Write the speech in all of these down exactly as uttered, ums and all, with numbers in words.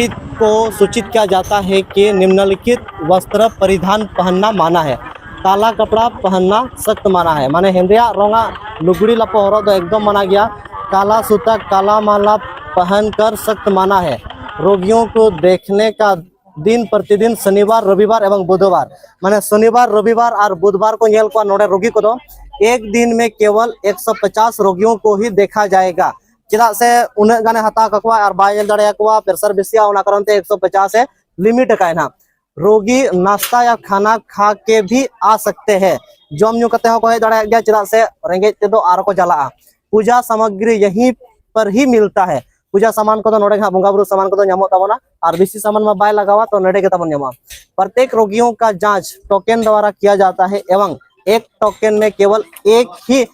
को सूचित किया जाता है कि निम्नलिखित वस्त्र परिधान पहनना माना है। काला कपड़ा पहनना सख्त माना है, माने ᱦᱮᱸᱫᱮᱭᱟᱜ ᱨᱚᱝᱟᱜ ᱞᱩᱜᱽᱲᱤ ᱞᱟᱯᱚ ᱦᱚᱨᱚᱜ ᱫᱚ ᱮᱠᱫᱚᱢ ᱢᱟᱱᱟ ᱜᱮᱭᱟ᱾ काला सूतक, काला माला पहनकर सख्त माना है। रोगियों को देखने का दिन प्रतिदिन शनिवार, रविवार एवं बुधवार, माने ᱥᱚᱱᱤᱵᱟᱨ, ᱨᱚᱵᱤᱵᱟᱨ ᱟᱨ ᱵᱩᱫᱷᱵᱟᱨ ᱠᱚ ᱧᱮᱞ ᱠᱚᱣᱟ ᱱᱚᱰᱮ ᱨᱳᱜᱤ ᱠᱚᱫᱚ᱾ एक दिन में केवल एक सौ पचास रोगियों को ही देखा जाएगा, ᱪᱮᱫᱟᱜ ᱥᱮ ᱩᱱᱟᱹᱜ ᱜᱟᱱᱮ ᱦᱟᱛᱟᱣ ᱠᱟᱠᱚᱣᱟ ᱟᱨ ᱵᱟᱭ ᱧᱮᱞ ᱫᱟᱲᱮᱭᱟᱠᱚᱣᱟ, ᱯᱨᱮᱥᱟᱨ ᱵᱮᱥᱤᱭᱟ, ᱚᱱᱟ ᱠᱟᱨᱚᱱ ᱛᱮ ᱮᱠᱥᱚ ᱯᱚᱪᱟᱥ ᱮ ᱞᱤᱢᱤᱴ ᱟᱠᱟᱫ ᱱᱟᱦᱟᱜ᱾ रोगी नाश्ता या खाना खा के भी आ सकते हैं, ᱡᱚᱢ ᱧᱩ ᱠᱟᱛᱮ ᱦᱚᱸᱠᱚ ᱦᱮᱡ ᱫᱟᱲᱮᱭᱟᱜ ᱜᱮᱭᱟ, ᱪᱮᱫᱟᱜ ᱥᱮ ᱨᱮᱸᱜᱮᱡ ᱛᱮᱫᱚ ᱟᱨᱚ ᱠᱚ ᱪᱟᱞᱟᱜᱼᱟ᱾ पूजा सामग्री यहीं पर ही मिलता है, ᱯᱩᱡᱟ ᱥᱟᱢᱟᱱ ᱠᱚᱫᱚ ᱱᱚᱰᱮ ᱜᱮ ᱦᱟᱸᱜ ᱵᱚᱸᱜᱟ ᱵᱩᱨᱩ ᱥᱟᱢᱟᱱ ᱠᱚᱫᱚ ᱧᱟᱢᱚᱜ ᱛᱟᱵᱚᱱᱟ, ᱟᱨ ᱵᱮᱥᱤ ᱥᱟᱢᱟᱱ ᱢᱟ ᱵᱟᱭ ᱞᱟᱜᱟᱣᱟ, ᱛᱚ ᱱᱚᱰᱮ ᱜᱮ ᱛᱟᱵᱚᱱ ᱧᱟᱢᱚᱜᱼᱟ᱾ प्रत्येक रोगियों का जांच टोकन द्वारा किया जाता है एवं एक टोकन में केवल एक ही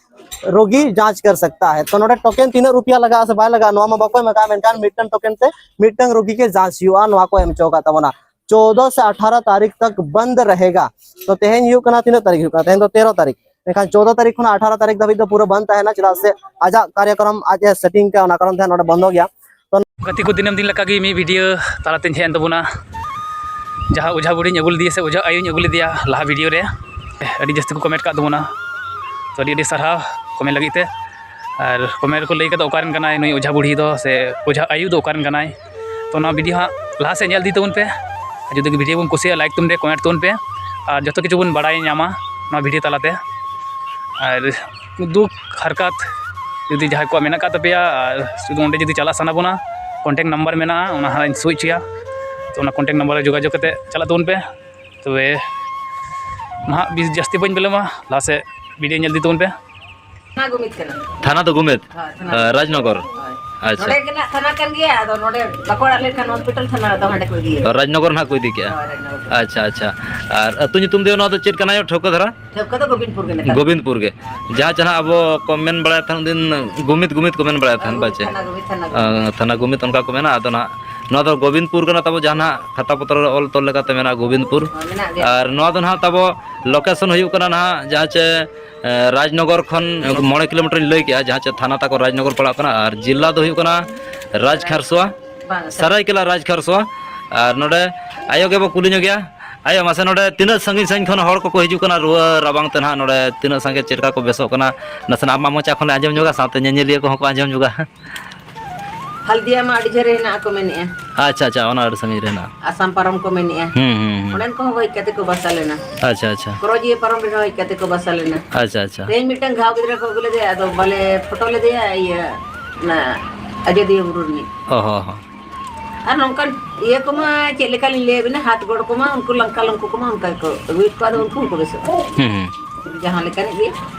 रोगी जांच कर सकता है। ᱛᱚ ᱱᱚᱰᱮ ᱴᱳᱠᱮᱱ ᱛᱤᱱᱟᱹᱜ ᱨᱩᱯᱤᱭᱟ ᱞᱟᱜᱟᱜᱼᱟ ᱥᱮ ᱵᱟᱭ ᱞᱟᱜᱟᱜᱼᱟ, ᱱᱚᱣᱟ ᱢᱟ ᱵᱟᱠᱚ ᱮᱢ ᱟᱠᱟᱫᱼᱟ, ᱢᱮᱱᱠᱷᱟᱱ ᱢᱤᱫᱴᱟᱝ ᱴᱳᱠᱮᱱ ᱛᱮ ᱢᱤᱫᱴᱟᱝ ᱨᱩᱜᱤ ᱜᱮ ᱡᱟᱸᱪ ᱦᱩᱭᱩᱜᱼᱟ, ᱱᱚᱣᱟ ᱠᱚ ᱮᱢ ᱦᱚᱪᱚ ᱟᱠᱟᱫ ᱛᱟᱵᱚᱱᱟ᱾ ᱪᱳᱫᱚ ᱥᱮ ᱟᱴᱷᱟᱨᱚ ᱛᱟᱹᱨᱤᱠᱷ ᱛᱚᱠ ᱵᱚᱱᱫ ᱨᱮᱦᱮᱜᱟ᱾ ᱛᱚ ᱛᱮᱦᱮᱧ ᱦᱩᱭᱩᱜ ᱠᱟᱱᱟ ᱛᱤᱱᱟᱹᱜ ᱛᱟᱹᱨᱤᱠᱷ ᱦᱩᱭᱩᱜ ᱠᱟᱱᱟ? ᱛᱮᱦᱮᱧ ᱫᱚ ᱛᱮᱨᱚ ᱛᱟᱹᱨᱤᱠᱷ᱾ ᱢᱮᱱᱠᱷᱟᱱ ᱪᱳᱫᱚ ᱛᱟᱹᱨᱤᱠᱷ ᱠᱷᱚᱱᱟᱜ ᱟᱴᱷᱟᱨᱚ ᱛᱟᱹᱨᱤᱠᱷ ᱫᱷᱟᱹᱵᱤᱡ ᱫᱚ ᱯᱩᱨᱟᱹ ᱵᱚᱱᱫ ᱛᱟᱦᱮᱱᱟ, ᱪᱮᱫᱟᱜ ᱥᱮ ᱟᱡᱟᱜ ᱠᱟᱨᱭᱚᱠᱨᱚᱢ ᱟᱡ ᱮ ᱥᱮᱴᱤᱝ ᱠᱟᱜᱼᱟ, ᱚᱱᱟ ᱠᱟᱨᱚᱱ ᱛᱮ ᱱᱚᱰᱮ ᱵᱚᱱᱫᱚ ᱜᱮᱭᱟ᱾ ᱛᱚ ᱜᱟᱛᱮ ᱠᱚ, ᱫᱤᱱᱟᱹᱢ ᱫᱤᱱ ᱞᱮᱠᱟᱜᱮ ᱢᱤᱫ ᱵᱷᱤᱰᱤᱭᱳ ᱛᱟᱞᱟᱛᱮᱧ ᱦᱮᱡ ᱮᱱ ᱛᱟᱵᱚᱱᱟ᱾ ᱡᱟᱦᱟᱸ ᱚᱡᱷᱟ ᱵᱩᱲᱦᱤᱧ ᱟᱹᱜᱩ ᱞᱮᱫᱮᱭᱟ ᱥᱮ ᱚᱡᱷᱟ ᱟᱭᱳᱧ ᱟᱹᱜᱩ ᱞᱮᱫᱮᱭᱟ ᱞᱟᱦᱟ ᱵᱷᱤᱰᱤᱭᱳ ᱨᱮ, ᱟᱹᱰᱤ ᱡᱟᱹᱥᱛᱤ ᱠᱚ ᱠᱚᱢᱮᱱᱴ ᱟᱠᱟᱫ ᱛᱟᱵᱚᱱᱟ᱾ ᱛᱚ ᱟᱹᱰᱤ ᱟᱹᱰᱤ ᱥᱟᱨᱦᱟᱣ ᱠᱚᱢᱮᱱᱴ ᱞᱟᱹᱜᱤᱫ ᱛᱮ᱾ ᱟᱨ ᱠᱚᱢᱮᱱᱴ ᱨᱮᱠᱚ ᱞᱟᱹᱭ ᱠᱟᱫᱟ ᱚᱠᱟᱨᱮᱱ ᱠᱟᱱᱟᱭ ᱱᱩᱭ ᱚᱡᱷᱟ ᱵᱩᱲᱦᱤ ᱫᱚ ᱥᱮ ᱚᱡᱷᱟ ᱟᱭᱳ ᱫᱚ ᱚᱠᱟᱨᱮᱱ ᱠᱟᱱᱟᱭ᱾ ᱛᱚ ᱱᱚᱣᱟ ᱵᱷᱤᱰᱤᱭᱳ ᱦᱟᱸᱜ ᱞᱟᱦᱟ ᱥᱮᱫ ᱧᱮᱞ ᱤᱫᱤ ᱛᱟᱵᱚᱱ ᱯᱮ᱾ ᱟᱨ ᱡᱩᱫᱤ ᱵᱷᱤᱰᱤᱭᱳ ᱵᱚᱱ ᱠᱩᱥᱤᱭᱟᱜᱼᱟ, ᱞᱟᱭᱤᱠ ᱛᱟᱵᱚᱱ ᱯᱮ, ᱠᱚᱢᱮᱱᱴ ᱛᱟᱵᱚᱱ ᱯᱮ, ᱟᱨ ᱡᱚᱛᱚ ᱠᱤᱪᱷᱩ ᱵᱚᱱ ᱵᱟᱲᱟᱭ ᱧᱟᱢᱟ ᱱᱚᱣᱟ ᱵᱷᱤᱰᱤᱭᱳ ᱛᱟᱞᱟᱛᱮ᱾ ᱟᱨ ᱫᱩᱠ ᱦᱟᱨᱠᱟᱛ ᱡᱩᱫᱤ ᱡᱟᱦᱟᱸᱭ ᱠᱚᱣᱟᱜ ᱢᱮᱱᱟᱜ ᱟᱠᱟᱫ ᱛᱟᱯᱮᱭᱟ, ᱟᱨ ᱥᱩᱫᱷᱩ ᱚᱸᱰᱮ ᱡᱩᱫᱤ ᱪᱟᱞᱟᱜ ᱥᱟᱱᱟ ᱵᱚᱱᱟ, ᱠᱚᱱᱴᱮᱠᱴ ᱱᱟᱢᱵᱟᱨ ᱢᱮᱱᱟᱜᱼᱟ, ᱚᱱᱟ ᱦᱟᱸᱜ ᱤᱧ ᱥᱳ ᱦᱚᱪᱚᱭᱟ᱾ ᱛᱚ ᱚᱱᱟ ᱠᱚᱱᱴᱮᱠᱴ ᱱᱟᱢᱵᱟᱨ ᱨᱮ ᱡᱳᱜᱟᱡᱳᱜᱽ ᱠᱟᱛᱮ ᱪᱟᱞᱟᱜ ᱛᱟᱵᱚᱱ ᱯᱮ᱾ ᱛᱚᱵᱮ ᱱᱟᱦᱟᱜ ᱵᱤᱥ ᱡᱟᱹᱥᱛᱤ ᱵᱟᱹᱧ ᱵᱤᱞᱚᱢᱟ, ᱞᱟᱦᱟ ᱥᱮᱫ ᱵᱷᱤᱰᱤᱭᱳ ᱧᱮᱞ ᱤᱫᱤ ᱛᱟᱵᱚᱱ ᱯᱮ᱾ ᱛᱷᱟᱱᱟ ᱜᱳᱢᱤᱫ ᱠᱟᱱᱟ᱾ ᱛᱷᱟᱱᱟ ᱫᱚ ᱜᱳᱢᱤᱫ? ᱦᱳᱭ, ᱛᱷᱟᱱᱟ ᱟᱨ, ᱜᱳᱢᱤᱫ᱾ ᱨᱟᱡᱽᱱᱚᱜᱚᱨ? ᱦᱳᱭ᱾ ᱟᱪᱪᱷᱟ᱾ ᱱᱚᱰᱮ ᱜᱮ ᱱᱟᱜ ᱛᱷᱟᱱᱟ ᱠᱟᱱ ᱜᱮᱭᱟ, ᱟᱫᱚ ᱱᱚᱰᱮ ᱵᱟᱠᱚ ᱟᱲᱟᱜ ᱞᱮᱠᱷᱟᱱ ᱦᱚᱥᱯᱤᱴᱟᱞ ᱛᱷᱟᱱᱟ ᱨᱮᱫᱚ ᱦᱟᱸᱰᱮ ᱠᱚ ᱤᱫᱤᱭᱟ᱾ ᱨᱟᱡᱽᱱᱚᱜᱚᱨ ᱱᱟᱦᱟᱜ ᱠᱚ ᱤᱫᱤ ᱠᱮᱜᱼᱟ? ᱦᱳᱭ, ᱨᱟᱡᱽᱱᱚᱜᱚᱨ᱾ ᱟᱪᱪᱷᱟ, ᱟᱪᱪᱷᱟ᱾ ᱟᱨ ᱟᱹᱛᱩ ᱧᱩᱛᱩᱢ ᱫᱚ ᱱᱚᱣᱟ ᱫᱚ ᱪᱮᱫ ᱠᱟᱱᱟ ᱴᱷᱟᱹᱣᱠᱟᱹ ᱫᱷᱟᱨᱟ? ᱴᱷᱟᱹᱣᱠᱟᱹ ᱫᱚ ᱜᱳᱵᱤᱱᱫᱯᱩᱨ ᱜᱮ ᱢᱮᱛᱟᱜᱼᱟ᱾ ᱜᱳᱵᱤᱱᱫᱯᱩᱨ ᱜᱮ᱾ ᱡᱟᱦᱟᱸ ᱪᱮ ᱱᱟᱦᱟᱜ ᱟᱵᱚ ᱠᱚ ᱢᱮᱱ ᱵᱟᱲᱟᱭ ᱛᱟᱦᱮᱸᱫ ᱩᱱᱫᱤᱱ ᱜᱳᱢᱤᱫ, ᱜᱳᱢᱤᱫ ᱠᱚ ᱢᱮᱱ ᱵᱟᱲᱟᱭ ᱛᱟᱦᱮᱸᱫ, ᱦᱳᱭ, ᱯᱟᱪᱮ? ᱛᱷᱟᱱᱟ ᱜᱳᱢᱤᱫ, ᱛᱷᱟᱱᱟ ᱜᱳᱢᱤᱫ᱾ ᱟᱸ, ᱛᱷᱟᱱᱟ ᱜᱳᱢᱤᱫ ᱚᱱᱠᱟ ᱠᱚ ᱢᱮᱱᱟ᱾ ᱟᱫᱚ ᱱᱟᱦᱟᱜ ᱱᱚᱣᱟ ᱫᱚ ᱜᱳᱵᱤᱱᱫᱯᱩᱨ ᱠᱟᱱᱟ ᱛᱟᱵᱚ, ᱡᱟᱦᱟᱸ ᱱᱟᱦᱟᱜ ᱠᱷᱟᱛᱟ ᱯᱚᱛᱨᱚ ᱨᱮ ᱚᱞ ᱛᱚᱞ ᱞᱮᱠᱟᱛᱮ ᱢᱮᱱᱟᱜᱼᱟ ᱜᱳᱵᱤᱱᱫᱯᱩᱨ᱾ ᱦᱳᱭ, ᱢᱮᱱᱟᱜ ᱜᱮᱭᱟ᱾ ᱟᱨ ᱱᱚᱣᱟ ᱫᱚ ᱱᱟᱦᱟᱜ ᱛᱟᱵᱚ ᱞᱳᱠᱮᱥᱚᱱ ᱦᱩᱭᱩᱜ ᱠᱟᱱᱟ ᱱᱟᱦᱟᱜ ᱡᱟᱦᱟᱸ ᱪᱮ, ᱮ, ᱨᱟᱡᱽᱱᱚᱜᱚᱨ ᱠᱷᱚᱱ ᱢᱚᱬᱮ ᱠᱤᱞᱳᱢᱤᱴᱟᱨ ᱤᱧ ᱞᱟᱹᱭ ᱠᱮᱜᱼᱟ, ᱡᱟᱦᱟᱸ ᱪᱮ ᱛᱷᱟᱱᱟ ᱛᱟᱠᱚ ᱨᱟᱡᱽᱱᱚᱜᱚᱨ ᱯᱟᱲᱟᱜ ᱠᱟᱱᱟ ᱟᱨ ᱡᱮᱞᱟ ᱫᱚ ᱦᱩᱭᱩᱜ ᱠᱟᱱᱟ ᱨᱟᱡᱽ ᱠᱷᱟᱨᱥᱚᱣᱟ᱾ ᱵᱟᱝ, ᱥᱟᱹᱨᱟᱹᱭᱠᱮᱞᱟ ᱨᱟᱡᱽ ᱠᱷᱟᱨᱥᱚᱣᱟ᱾ ᱟᱨ ᱱᱚᱰᱮ ᱟᱭᱳ ᱜᱮᱵᱚ ᱠᱩᱞᱤ ᱧᱚᱜᱮᱭᱟ᱾ ᱟᱭᱳ, ᱢᱟᱥᱮ ᱱᱚᱰᱮ ᱛᱤᱱᱟᱹᱜ ᱥᱟᱺᱜᱤᱧ ᱥᱟᱺᱜᱤᱧ ᱠᱷᱚᱱ ᱦᱚᱲ ᱠᱚᱠᱚ ᱦᱤᱡᱩᱜ ᱠᱟᱱᱟ ᱨᱩᱣᱟᱹ ᱨᱟᱵᱟᱝ ᱛᱮ ᱱᱟᱦᱟᱜ? ᱱᱚᱰᱮ ᱛᱤᱱᱟᱹᱜ ᱥᱟᱸᱜᱮ ᱪᱮᱫ ᱞᱮᱠᱟ ᱠᱚ ᱵᱮᱥᱚᱜ ᱠᱟᱱᱟ? ᱱᱟᱥᱮᱱᱟᱜ ᱟᱢᱟᱜ ᱢᱚᱪᱟ ᱠᱷᱚᱱ ᱞᱮ ᱟᱸᱡᱚᱢ ᱧᱚᱜᱟ, ᱥᱟᱶᱛᱮ ᱧᱮᱧᱮᱞᱤᱭᱟᱹ ᱠᱚᱦᱚᱸ ᱠᱚ ᱟᱸᱡᱚᱢ ᱧᱚᱜᱟ᱾ ᱦᱟᱞᱫᱤᱭᱟ ᱢᱟ ᱟᱹᱰᱤ ᱡᱷᱟᱹᱞ ᱨᱮ ᱦᱮᱱᱟᱜ ᱠᱚ ᱢᱮᱱᱮᱜᱼᱟ᱾ ᱟᱪᱪᱷᱟ, ᱟᱪᱪᱷᱟ, ᱚᱱᱟ ᱟᱹᱰᱤ ᱥᱟᱺᱜᱤᱧ ᱨᱮ ᱦᱮᱱᱟᱜᱼᱟ᱾ ᱟᱥᱟᱢ ᱯᱟᱨᱚᱢ ᱠᱚ ᱢᱮᱱᱮᱜᱼᱟ᱾ ᱦᱩᱸ, ᱦᱩᱸ, ᱦᱩᱸ᱾ ᱚᱸᱰᱮᱱ ᱠᱚᱦᱚᱸ ᱦᱮᱡ ᱠᱟᱛᱮ ᱠᱚ ᱵᱟᱥᱟ ᱞᱮᱱᱟ᱾ ᱟᱪᱪᱷᱟ, ᱟᱪᱪᱷᱟ᱾ ᱠᱚᱨᱚᱡᱤᱭᱟᱹ ᱯᱟᱨᱚᱢ ᱨᱮᱦᱚᱸ ᱦᱮᱡ ᱠᱟᱛᱮ ᱠᱚ ᱵᱟᱥᱟ ᱞᱮᱱᱟ᱾ ᱟᱪᱪᱷᱟ, ᱟᱪᱪᱷᱟ᱾ ᱛᱮᱦᱮᱧ ᱢᱤᱫᱴᱟᱝ ᱜᱷᱟᱣ ᱜᱤᱫᱽᱨᱟᱹ ᱠᱚ ᱟᱹᱜᱩ ᱞᱮᱫᱮᱭᱟ, ᱟᱫᱚ ᱵᱟᱞᱮ ᱯᱷᱳᱴᱳ ᱞᱮᱫᱮᱭᱟ, ᱤᱭᱟᱹ, ᱚᱱᱟ ᱟᱡᱚᱫᱤᱭᱟᱹ ᱵᱩᱨᱩ ᱨᱤᱱᱤᱡ᱾ ᱚ ᱦᱚᱸ, ᱦᱚᱸ᱾ ᱟᱨ ᱱᱚᱝᱠᱟᱱ ᱤᱭᱟᱹ ᱠᱚᱢᱟ ᱪᱮᱫ ᱞᱮᱠᱟ ᱞᱤᱧ ᱞᱟᱹᱭ ᱟᱵᱤᱱᱟ, ᱦᱟᱛ ᱜᱚᱲ ᱠᱚᱢᱟ ᱩᱱᱠᱩ ᱞᱟᱝᱠᱟ ᱞᱚᱝᱠᱚ ᱠᱚᱢᱟ ᱚᱱᱠᱟ ᱜᱮᱠᱚ ᱟᱹᱜᱩᱭᱮᱫ ᱠᱚᱣᱟ, ᱟᱫᱚ ᱩᱱᱠᱩ ᱦᱚᱸᱠᱚ ᱵᱮᱥᱚᱜᱼᱟ᱾ ᱦᱩᱸ, ᱦᱩᱸ᱾ ᱡᱟᱦᱟᱸ ᱞᱮᱠᱟᱱᱤᱡ ᱜᱮ᱾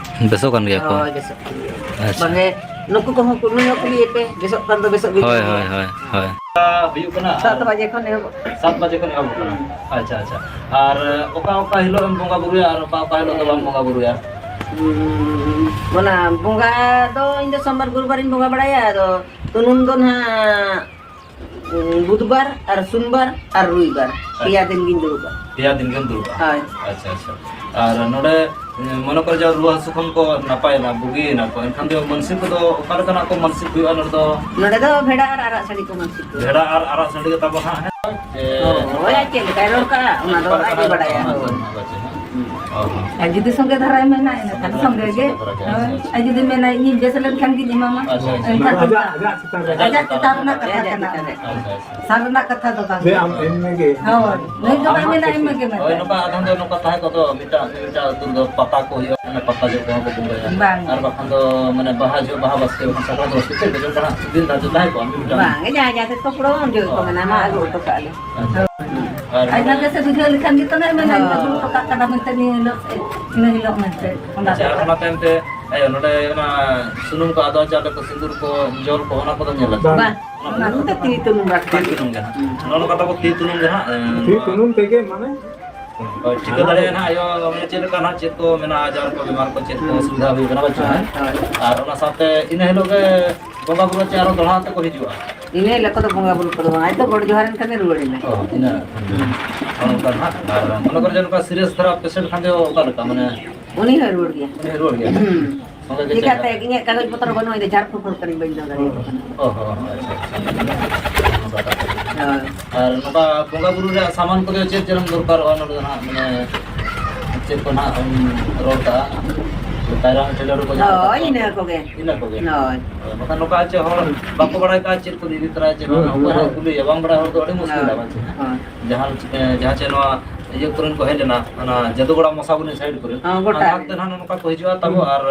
ᱵᱮᱥᱚᱜ ᱠᱟᱱ ᱜᱮᱭᱟ ᱠᱚ? ᱦᱳᱭ, ᱵᱮᱥᱚᱜ ᱠᱟᱱ ᱜᱮᱭᱟ᱾ ᱟᱪᱪᱷᱟ᱾ ᱵᱟᱝᱜᱮ, ᱱᱩᱠᱩ ᱠᱚᱦᱚᱸ ᱠᱩᱞᱤ ᱦᱚᱸ ᱠᱩᱞᱤᱭᱮᱯᱮ, ᱵᱮᱥᱚᱜ ᱠᱟᱱ ᱫᱚ ᱵᱮᱥᱚᱜ ᱜᱮ ᱦᱳᱭ, ᱦᱩᱭᱩᱜ ᱦᱳᱭ, ᱜᱮᱭᱟ᱾ ᱦᱳᱭ, ᱦᱳᱭ᱾ ᱦᱩᱭᱩᱜ ᱠᱟᱱᱟ᱾ ᱥᱟᱛ ᱵᱟᱡᱮ ᱠᱷᱚᱱ ᱮᱦᱚᱵᱚᱜ ᱠᱟᱱᱟ᱾ ᱥᱟᱛ ᱵᱟᱡᱮ ᱠᱷᱚᱱ ᱮᱦᱚᱵᱚᱜ ᱠᱟᱱᱟ᱾ ᱦᱩᱸ᱾ ᱟᱪᱪᱷᱟ, ᱟᱪᱪᱷᱟ᱾ ᱟᱨ ᱚᱠᱟ ᱚᱠᱟ ᱦᱤᱞᱳᱜ ᱮᱢ ᱵᱚᱸᱜᱟ ᱵᱩᱨᱩᱭᱟ ᱟᱨ ᱚᱠᱟ ᱚᱠᱟ ᱦᱤᱞᱳᱜ ᱫᱚ ᱵᱟᱢ ᱵᱚᱸᱜᱟ ᱵᱩᱨᱩᱭᱟ? ᱦᱩᱸ, ᱚᱱᱟ ᱵᱚᱸᱜᱟ ᱫᱚ ᱤᱧ ᱫᱚ ᱥᱳᱢᱵᱟᱨ ᱜᱩᱨᱩᱵᱟᱨᱤᱧ ᱵᱚᱸᱜᱟ ᱵᱟᱲᱟᱭᱟ, ᱟᱫᱚ ᱛᱩᱱᱩᱢ ᱫᱚ ᱱᱟᱦᱟᱜ ᱵᱩᱫᱷᱵᱟᱨ ᱟᱨ ᱥᱩᱱᱵᱟᱨ ᱟᱨ ᱨᱚᱵᱤᱵᱟᱨ, ᱯᱮᱭᱟ ᱫᱤᱱ ᱜᱤᱧ ᱫᱩᱲᱩᱵᱼᱟ᱾ ᱯᱮᱭᱟ ᱫᱤᱱ ᱜᱮᱢ ᱫᱩᱲᱩᱵᱼᱟ? ᱦᱳᱭ᱾ ᱟᱪᱪᱷᱟ, ᱟᱪᱪᱷᱟ᱾ ᱟᱨ ᱱᱚᱰᱮ, ᱢᱚᱱᱮ ᱠᱚᱨ ᱡᱟᱦᱟᱸ ᱨᱩᱣᱟᱹ ᱦᱟᱹᱥᱩ ᱠᱷᱚᱱ ᱠᱚ ᱱᱟᱯᱟᱭᱮᱱᱟ, ᱵᱩᱜᱤᱭᱮᱱᱟ ᱠᱚ, ᱮᱱᱠᱷᱟᱱ ᱫᱚ ᱢᱟᱹᱱᱥᱤᱠ ᱠᱚᱫᱚ ᱚᱠᱟ ᱞᱮᱠᱟᱱᱟᱜ ᱠᱚ ᱢᱟᱹᱱᱥᱤᱠ ᱦᱩᱭᱩᱜᱼᱟ ᱱᱚᱰᱮ ᱫᱚ? ᱱᱚᱰᱮ ᱫᱚ ᱵᱷᱮᱲᱟ ᱟᱨ ᱟᱨᱟᱜ ᱥᱟᱹᱲᱤ ᱠᱚ ᱢᱟᱹᱱᱥᱤᱠ ᱠᱚ᱾ ᱵᱷᱮᱲᱟ ᱟᱨ ᱟᱨᱟᱜ ᱥᱟᱹᱲᱤ ᱜᱮ ᱛᱟᱵᱚ ᱦᱟᱸᱜ, ᱦᱮᱸ? ᱦᱳᱭ, ᱟᱡ ᱪᱮᱫ ᱞᱮᱠᱟᱭ ᱨᱚᱲ ᱠᱟᱜᱼᱟ, ᱚᱱᱟ ᱫᱚ ᱟᱡ ᱮ ᱵᱟᱲᱟᱭᱟ᱾ ᱦᱳᱭ᱾ ᱚ, ᱦᱚᱸ᱾ ᱟᱨ ᱡᱩᱫᱤ ᱥᱚᱸᱜᱮ ᱫᱷᱟᱨᱟᱭ ᱢᱮᱱᱟ, ᱮᱱᱠᱷᱟᱱ ᱥᱚᱸᱜᱮ ᱜᱮ᱾ ᱦᱳᱭ᱾ ᱟᱨ ᱡᱩᱫᱤ ᱢᱮᱱᱟ, "ᱤᱧᱤᱧ ᱵᱮᱥ ᱞᱮᱱᱠᱷᱟᱱ ᱜᱤᱧ ᱮᱢᱟᱢᱟ", ᱟᱪᱪᱷᱟ, ᱟᱪᱪᱷᱟ᱾ ᱮᱱᱠᱷᱟᱱ ᱟᱡᱟᱜ, ᱟᱡᱟᱜ ᱪᱮᱛᱟᱱ ᱨᱮ᱾ ᱟᱡᱟᱜ ᱪᱮᱛᱟᱱ ᱨᱮᱱᱟᱜ ᱠᱟᱛᱷᱟ ᱠᱟᱱᱟ᱾ ᱟᱪᱪᱷᱟ, ᱟᱪᱪᱷᱟ᱾ ᱥᱟᱞ ᱨᱮᱱᱟᱜ ᱠᱟᱛᱷᱟ ᱫᱚ ᱵᱟᱝ᱾ ᱡᱮ ᱟᱢ ᱮᱢ ᱢᱮᱜᱮ᱾ ᱦᱳᱭ᱾ ᱱᱩᱭ ᱫᱚ ᱵᱟᱭ ᱢᱮᱱᱟ, "ᱮᱢ ᱢᱮᱜᱮ" ᱢᱮᱱᱛᱮ᱾ ᱦᱳᱭ, ᱱᱚᱝᱠᱟ ᱟᱫᱷᱚᱢ ᱫᱚ ᱱᱚᱝᱠᱟ ᱛᱟᱦᱮᱸ ᱠᱚᱜ ᱫᱚ, ᱢᱤᱫᱴᱟᱝ, ᱢᱤᱫᱴᱟᱝ ᱟᱹᱛᱩ ᱨᱮᱫᱚ ᱯᱟᱛᱟ ᱠᱚ ᱦᱩᱭᱩᱜᱼᱟ, ᱢᱟᱱᱮ ᱯᱟᱛᱟ ᱡᱚᱜ ᱠᱚᱦᱚᱸ ᱠᱚ ᱵᱚᱸᱜᱟᱭᱟ᱾ ᱵᱟᱝ᱾ ᱟᱨ ᱵᱟᱠᱷᱟᱱ ᱫᱚ, ᱢᱟᱱᱮ, ᱵᱟᱦᱟ ᱡᱚᱦᱚᱜ, ᱵᱟᱦᱟ ᱵᱟᱥᱠᱮ, ᱵᱟᱠᱷᱟᱱ ᱥᱟᱠᱨᱟᱛ ᱵᱟᱥᱠᱮ, ᱪᱮᱫ ᱠᱚᱪᱚᱝ ᱠᱟᱱᱟ, ᱫᱤᱱ ᱫᱷᱟᱨᱡᱚ ᱛᱟᱦᱮᱸ ᱠᱚᱜᱼᱟ, ᱢᱤᱫᱴᱟᱝ᱾ ᱵᱟᱝ, ᱡᱟᱦᱟᱸᱭ ᱡᱟᱦᱟᱸ ᱥᱮᱫ ᱠᱚ ᱯᱩᱨᱟᱹᱣᱟ, ᱩᱱ ᱡᱚᱦᱚᱜ ᱜᱮᱠᱚ ᱢᱮᱱᱟ, "ᱢᱟ, ᱟᱹᱜᱩ ᱦᱚᱴᱚ ᱠᱟᱜ ᱞᱮ᱾" ᱟᱪᱪᱷᱟ᱾ ᱟᱨ ᱟᱡ ᱱᱟᱛᱮ ᱥᱮ ᱵᱩᱡᱷᱟᱹᱣ ᱞᱮᱠᱷᱟᱱ ᱜᱮᱛᱚ ᱱᱟᱜ ᱢᱮᱱᱟ, ᱦᱳᱭ᱾ "ᱟᱹᱜᱩ ᱦᱚᱴᱚ ᱠᱟᱜ ᱠᱟᱱᱟ ᱢᱮᱱᱛᱮ ᱱᱤᱭᱟᱹ ᱦᱤᱞᱳᱜ ᱥᱮ ᱤᱱᱟᱹ ᱦᱤᱞᱳᱜ ᱢᱮᱱᱛᱮ", ᱚᱱᱟ ᱟᱪᱪᱷᱟ, ᱟᱨ ᱠᱟᱛᱷᱟ᱾ ᱚᱱᱟ ᱛᱟᱭᱚᱢ ᱛᱮ, ᱟᱭᱳ, ᱱᱚᱰᱮ ᱚᱱᱟ ᱥᱩᱱᱩᱢ ᱠᱚ, ᱟᱫᱣᱟ ᱪᱟᱣᱞᱮ ᱠᱚ, ᱥᱤᱸᱫᱩᱨ ᱠᱚ, ᱡᱚᱞ ᱠᱚ, ᱚᱱᱟ ᱠᱚᱫᱚ ᱧᱮᱞ ᱟᱠᱟᱫᱟ? ᱵᱟᱝ᱾ ᱚᱱᱟ ᱠᱚᱫᱚ ᱛᱤ ᱛᱩᱱᱩᱢ ᱵᱟᱠᱷᱨᱟ᱾ ᱛᱤ ᱛᱩᱱᱩᱢ ᱜᱮ ᱦᱟᱸᱜ᱾ ᱦᱩᱸ᱾ ᱱᱚᱜᱼᱚ ᱱᱚᱝᱠᱟ ᱛᱟᱵᱚ ᱛᱤ ᱛᱩᱱᱩᱢ ᱜᱮ ᱦᱟᱸᱜ, ᱮ, ᱛᱤ ᱱᱚᱣᱟ ᱛᱩᱱᱩᱢ ᱛᱮᱜᱮ, ᱢᱟᱱᱮ, ᱦᱳᱭ, ᱴᱷᱤᱠᱟᱹ ᱫᱟᱲᱮᱭᱟᱜᱼᱟ ᱱᱟᱦᱟᱜ, ᱟᱭᱳ, ᱢᱟᱱᱮ, ᱪᱮᱫ ᱞᱮᱠᱟ ᱱᱟᱦᱟᱜ, ᱪᱮᱫ ᱠᱚ ᱢᱮᱱᱟᱜᱼᱟ, ᱟᱡᱟᱨ ᱠᱚ, ᱵᱮᱢᱟᱨ ᱠᱚ, ᱪᱮᱫ ᱠᱚ ᱦᱩᱸ᱾ ᱚᱥᱩᱵᱤᱫᱷᱟ ᱦᱩᱭ ᱠᱟᱱᱟ, ᱵᱟᱝ ᱪᱚ, ᱦᱮᱸ? ᱦᱳᱭ, ᱦᱳᱭ᱾ ᱟᱨ ᱚᱱᱟ ᱥᱟᱶᱛᱮ ᱤᱱᱟᱹ ᱦᱤᱞᱳᱜ ᱜᱮ ᱵᱚᱸᱜᱟ ᱵᱩᱨᱩ ᱪᱮ ᱟᱨᱚ ᱫᱚᱦᱲᱟ ᱛᱮᱠᱚ ᱦᱤᱡᱩᱜᱼᱟ? ᱤᱱᱟᱹ ᱦᱤᱞᱳᱜ ᱠᱚᱫᱚ ᱵᱚᱸᱜᱟ ᱵᱩᱨᱩ ᱠᱚᱫᱚ ᱵᱟᱝ, ᱟᱡ ᱫᱚ ᱜᱚᱰ ᱡᱚᱦᱟᱨ ᱮᱱ ᱠᱷᱟᱱ ᱜᱮ ᱨᱩᱣᱟᱹᱲ ᱮᱱᱟᱭ᱾ ᱚ, ᱤᱱᱟᱹ᱾ ᱦᱩᱸ᱾ ᱱᱚᱜᱼᱚ ᱱᱚᱝᱠᱟ ᱱᱟᱦᱟᱜ᱾ ᱟᱨ ᱢᱚᱱᱮ ᱠᱚᱨᱚ ᱡᱮ ᱱᱚᱝᱠᱟ serious ᱫᱷᱟᱨᱟ patient ᱠᱷᱟᱱ ᱫᱚ ᱚᱠᱟ ᱞᱮᱠᱟ, ᱢᱟᱱᱮ? ᱩᱱᱤ ᱦᱚᱸᱭ ᱨᱩᱣᱟᱹᱲ ᱜᱮᱭᱟ᱾ ᱩᱱᱤ ᱦᱚᱸᱭ ᱨᱩᱣᱟᱹᱲ ᱜᱮᱭᱟ? ᱦᱩᱸ᱾ ᱥᱚᱸᱜᱮ ᱜᱮ ᱪᱮᱠᱟᱛᱮ ᱪᱟᱞᱟᱜᱼᱟ? ᱤᱧᱟᱹᱜ ᱠᱟᱜᱚᱡᱽ ᱯᱚᱛᱨᱚ ᱵᱟᱹᱱᱩᱜᱼᱟ, ᱤᱧ ᱫᱚ ᱡᱷᱟᱲᱠᱷᱚᱸᱰ ᱦᱚᱲ ᱠᱟᱹᱱᱟᱹᱧ, ᱵᱟᱹᱧ ᱫᱚ ᱫᱟᱲᱮᱭᱟᱜ ᱠᱟᱱᱟ᱾ ᱚ ᱦᱚᱸ, ᱟᱪᱪᱷᱟ, ᱟᱪᱪᱷᱟ᱾ ᱦᱳᱭ᱾ ᱟᱨ ᱱᱚᱝᱠᱟ ᱵᱚᱸᱜᱟ ᱵᱩᱨᱩ ᱨᱮᱭᱟᱜ ᱥᱟᱢᱟᱱ ᱠᱚᱫᱚ ᱪᱮᱫ ᱪᱮᱫ ᱮᱢ ᱫᱚᱨᱠᱟᱨᱚᱜᱼᱟ ᱱᱚᱰᱮ ᱫᱚ ᱦᱟᱸᱜ, ᱢᱟᱱᱮ ᱪᱮᱫ ᱠᱚ ᱱᱟᱦᱟᱜ ᱮᱢ ᱨᱚᱲ ᱠᱟᱜᱼᱟ? ᱠᱟᱭᱨᱟ, ᱴᱷᱮᱞᱟᱹᱨᱩ ᱠᱚ ᱡᱟᱦᱟᱸ ᱦᱳᱭ, ᱠᱟᱛᱷᱟ ᱤᱱᱟᱹ ᱠᱚ᱾ ᱠᱚᱜᱮ᱾ ᱤᱱᱟᱹ ᱠᱚᱜᱮ᱾ ᱦᱳᱭ᱾ ᱦᱳᱭ, ᱵᱟᱠᱷᱟᱱ ᱱᱚᱝᱠᱟ ᱪᱮᱫ ᱦᱚᱲ ᱵᱟᱠᱚ ᱵᱟᱲᱟᱭ ᱠᱟᱜᱼᱟ, ᱪᱮᱫ ᱠᱚ ᱤᱫᱤ ᱛᱚᱨᱟᱭᱟ, ᱪᱮᱫ ᱵᱟᱝ, ᱦᱳᱭ, ᱚᱠᱚᱭ ᱦᱚᱸ ᱦᱳᱭ᱾ ᱠᱩᱞᱤᱭᱮᱭᱟ, ᱵᱟᱝ ᱵᱟᱲᱟᱭ ᱦᱚᱲ ᱫᱚ ᱟᱹᱰᱤ ᱢᱩᱥᱠᱤᱞᱟ, ᱦᱳᱭ᱾ ᱵᱟᱝ ᱪᱮ? ᱦᱳᱭ᱾ ᱡᱟᱦᱟᱸ, ᱡᱟᱦᱟᱸ ᱪᱮ ᱱᱚᱣᱟ ᱤᱭᱟᱹ ᱠᱚᱨᱮᱱ ᱠᱚ ᱦᱮᱡ ᱞᱮᱱᱟ, ᱚᱱᱟ ᱡᱟᱹᱫᱩᱜᱚᱲᱟ ᱢᱚᱥᱟᱵᱚᱱᱤ side ᱠᱚᱨᱮ, ᱦᱚᱸ, ᱜᱚᱴᱟ ᱚᱱᱟ ᱨᱮ᱾ ᱦᱟᱱᱛᱮ ᱱᱟᱦᱟᱜ ᱱᱚᱝᱠᱟ ᱠᱚ ᱦᱤᱡᱩᱜᱼᱟ ᱛᱟᱵᱚ, ᱟᱨ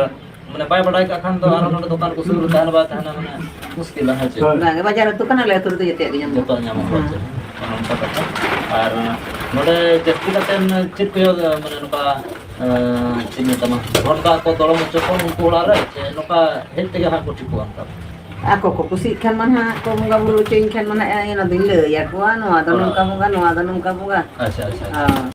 ᱢᱟᱱᱮ ᱵᱟᱭ ᱵᱟᱰᱟᱭ ᱠᱟᱜ ᱠᱷᱟᱱ ᱫᱚ ᱟᱨᱦᱚᱸ ᱱᱚᱰᱮ ᱫᱚᱠᱟᱱ ᱠᱚ ᱥᱩᱨ ᱨᱮ ᱛᱟᱦᱮᱱᱟ, ᱵᱟᱭ ᱛᱟᱦᱮᱱᱟ, ᱢᱟᱱᱮ ᱢᱩᱥᱠᱤᱞᱟ, ᱦᱮᱸ ᱪᱮ? ᱦᱳᱭ᱾ ᱵᱟᱝ, ᱵᱟᱡᱟᱨ ᱟᱹᱛᱩ ᱠᱟᱱᱟᱞᱮ, ᱟᱹᱛᱩ ᱨᱮᱫᱚ ᱡᱚᱛᱚᱣᱟᱜ ᱜᱮ ᱧᱟᱢᱚᱜᱼᱟ᱾ ᱡᱚᱛᱚᱣᱟᱜ ᱧᱟᱢᱚᱜᱼᱟ, ᱦᱮᱸ᱾ ᱦᱮᱸ ᱪᱮ? ᱚᱱᱮ ᱚᱱᱠᱟ ᱠᱟᱛᱷᱟ᱾ ᱟᱨ ᱱᱚᱰᱮ ᱡᱟᱹᱥᱛᱤ ᱠᱟᱛᱮ ᱪᱮᱫ ᱠᱚ, ᱢᱟᱱᱮ ᱱᱚᱝᱠᱟ, ᱮᱸ, ᱪᱮᱫ ᱤᱧ ᱢᱮᱛᱟᱢᱟ, ᱵᱷᱚᱴ ᱠᱟᱜᱼᱟ ᱠᱚ ᱫᱚᱲᱚᱢ ᱦᱚᱪᱚ ᱠᱚ ᱩᱱᱠᱩ ᱚᱲᱟᱜ ᱨᱮ, ᱪᱮ ᱱᱚᱝᱠᱟ ᱦᱮᱡ ᱛᱮᱜᱮ ᱦᱟᱸᱜ ᱠᱚ ᱴᱷᱤᱠᱚᱜᱼᱟ ᱚᱱᱠᱟ? ᱟᱠᱚ ᱠᱚ ᱠᱩᱥᱤᱜ ᱠᱷᱟᱱ ᱢᱟ ᱱᱟᱦᱟᱜ ᱠᱚ ᱵᱚᱸᱜᱟ ᱵᱩᱨᱩ ᱦᱚᱪᱚᱧ ᱠᱷᱟᱱ ᱢᱟ ᱱᱟᱦᱟᱜ ᱚᱱᱟ ᱫᱚᱧ ᱞᱟᱹᱭ ᱟᱠᱚᱣᱟ, ᱱᱚᱣᱟ ᱫᱚ ᱦᱳᱭ᱾ ᱱᱚᱝᱠᱟ ᱵᱚᱸᱜᱟ, ᱱᱚᱣᱟ ᱫᱚ ᱱᱚᱝᱠᱟ ᱵᱚᱸᱜᱟ᱾ ᱟᱪᱪᱷᱟ, ᱟᱪᱪᱷᱟ, ᱟᱪᱪᱷᱟ᱾ ᱦᱳᱭ᱾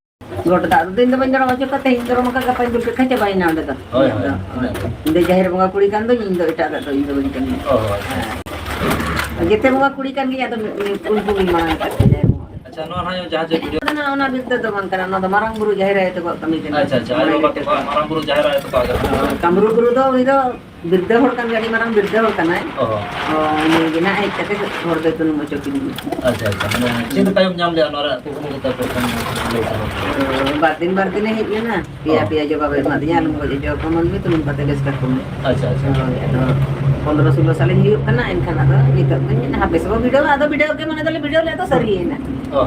ᱜᱚᱴ ᱫᱟᱜ ᱫᱚ ᱤᱧ ᱫᱚ ᱵᱟᱹᱧ ᱫᱚᱨᱚᱢ ᱦᱚᱪᱚ ᱠᱚᱣᱟ, ᱛᱮᱦᱮᱧ ᱫᱚᱨᱚᱢ ᱟᱠᱟᱫ, ᱜᱟᱯᱟᱧ ᱫᱩᱞ ᱠᱮᱫ ᱠᱷᱟᱱ ᱪᱟᱵᱟᱭᱮᱱᱟ ᱚᱸᱰᱮ ᱫᱚ᱾ ᱦᱳᱭ, ᱦᱳᱭ, ᱤᱧᱟᱹᱜ ᱫᱚ᱾ ᱤᱱᱟᱹ ᱜᱮ᱾ ᱤᱧ ᱫᱚ ᱡᱟᱦᱮᱨ ᱵᱚᱸᱜᱟ ᱠᱩᱲᱤ ᱠᱟᱱ ᱫᱚᱧ, ᱤᱧ ᱫᱚ ᱮᱴᱟᱜᱟᱜ ᱫᱚ ᱤᱧ ᱫᱚ ᱵᱟᱹᱧ ᱠᱟᱹᱢᱤᱭᱟ᱾ ᱚ, ᱟᱪᱪᱷᱟ᱾ ᱦᱮᱸ᱾ ᱡᱮᱛᱮ ᱵᱚᱸᱜᱟ ᱠᱩᱲᱤ ᱠᱟᱱ ᱜᱮᱭᱟ, ᱟᱫᱚ ᱢᱤᱫ, ᱢᱤᱫ ᱩᱱᱠᱩ ᱜᱮ ᱢᱟᱲᱟᱝ ᱟᱠᱟᱫ ᱠᱚᱣᱟ ᱡᱟᱦᱮᱨ ᱵᱚᱸᱜᱟ᱾ ᱟᱪᱪᱷᱟ, ᱱᱚᱣᱟ ᱱᱟᱦᱟᱜ ᱡᱟᱦᱟᱸ ᱡᱮ video ᱚᱱᱟ, ᱚᱱᱟ ᱵᱤᱨᱫᱟᱹ ᱫᱚ ᱵᱟᱝ ᱠᱟᱱᱟ, ᱚᱱᱟ ᱫᱚ ᱢᱟᱨᱟᱝ ᱵᱩᱨᱩ ᱡᱟᱦᱮᱨ ᱟᱭᱳ ᱛᱟᱠᱚᱣᱟᱜ ᱠᱟᱹᱢᱤ ᱠᱟᱱᱟ᱾ ᱟᱪᱪᱷᱟ, ᱟᱪᱪᱷᱟ, ᱟᱭᱳ ᱵᱟᱵᱟ ᱛᱟᱠᱚᱣᱟᱜ ᱢᱟᱨᱟᱝ ᱵᱩᱨᱩ ᱡᱟᱦᱮᱨ ᱟᱭᱳ ᱛᱟᱠᱚᱣᱟᱜ ᱠᱟᱹᱢᱤ᱾ ᱠᱟᱢᱨᱩ ᱜᱩᱨᱩ ᱫᱚ ᱩᱱᱤ ᱫᱚ ᱵᱤᱨᱫᱟᱹ ᱦᱚᱲ ᱠᱟᱱ ᱜᱮᱭᱟ, ᱟᱹᱰᱤ ᱢᱟᱨᱟᱝ ᱵᱤᱨᱫᱟᱹ ᱦᱚᱲ ᱠᱟᱱᱟᱭ᱾ ᱚ᱾ ᱚ, ᱩᱱᱤ ᱜᱮ ᱱᱟᱜ ᱦᱮᱡ ᱠᱟᱛᱮ ᱦᱚᱲ ᱫᱚᱭ ᱛᱩᱱᱩᱢ ᱦᱚᱪᱚ ᱠᱤᱫᱤᱧᱟ᱾ ᱟᱪᱪᱷᱟ, ᱟᱪᱪᱷᱟ᱾ ᱢᱟᱱᱮ ᱪᱮᱫ ᱞᱮᱠᱟᱭ ᱧᱟᱢ ᱞᱮᱜᱼᱟ ᱱᱚᱣᱟ ᱨᱮᱭᱟᱜ ᱠᱩᱠᱢᱩ ᱠᱟᱛᱷᱟ ᱠᱚ ᱠᱷᱟᱱ ᱞᱟᱹᱭ ᱥᱚᱫᱚᱨ ᱢᱮ᱾ ᱚ, ᱵᱟᱨ ᱫᱤᱱ, ᱵᱟᱨ ᱫᱤᱱᱮ ᱦᱮᱡ ᱞᱮᱱᱟ, ᱯᱮᱭᱟ, ᱚ᱾ ᱯᱮᱭᱟ ᱡᱚᱵᱟᱵᱮ ᱮᱢᱟ ᱫᱤᱧᱟ, ᱟᱞᱚᱢ ᱜᱚᱡ ᱦᱚᱪᱚ ᱟᱠᱚᱣᱟ ᱢᱟᱹᱱᱢᱤ, ᱛᱩᱱᱩᱢ ᱠᱟᱛᱮ ᱵᱮᱥ ᱠᱟᱠᱚ ᱢᱮ᱾ ᱟᱪᱪᱷᱟ, ᱟᱪᱪᱷᱟ᱾ ᱦᱳᱭ, ᱟᱫᱚ ᱯᱚᱱᱫᱽᱨᱚ ᱥᱳᱞᱳ ᱥᱟᱞᱤᱧ ᱦᱩᱭᱩᱜ ᱠᱟᱱᱟ, ᱮᱱᱠᱷᱟᱱ ᱟᱫᱚ ᱱᱤᱛᱚᱜ ᱫᱚᱧ ᱢᱮᱱᱟ, ᱦᱟᱯᱮ ᱥᱮ ᱵᱚ ᱵᱷᱤᱰᱟᱹᱣᱟ, ᱟᱫᱚ ᱵᱷᱤᱰᱟᱹᱣ ᱜᱮ ᱢᱚᱱᱮ ᱫᱚᱞᱮ ᱵᱷᱤᱰᱟᱹᱣ ᱞᱮᱫ ᱫᱚ ᱥᱟᱹᱨᱤᱭᱮᱱᱟ᱾ ᱚ᱾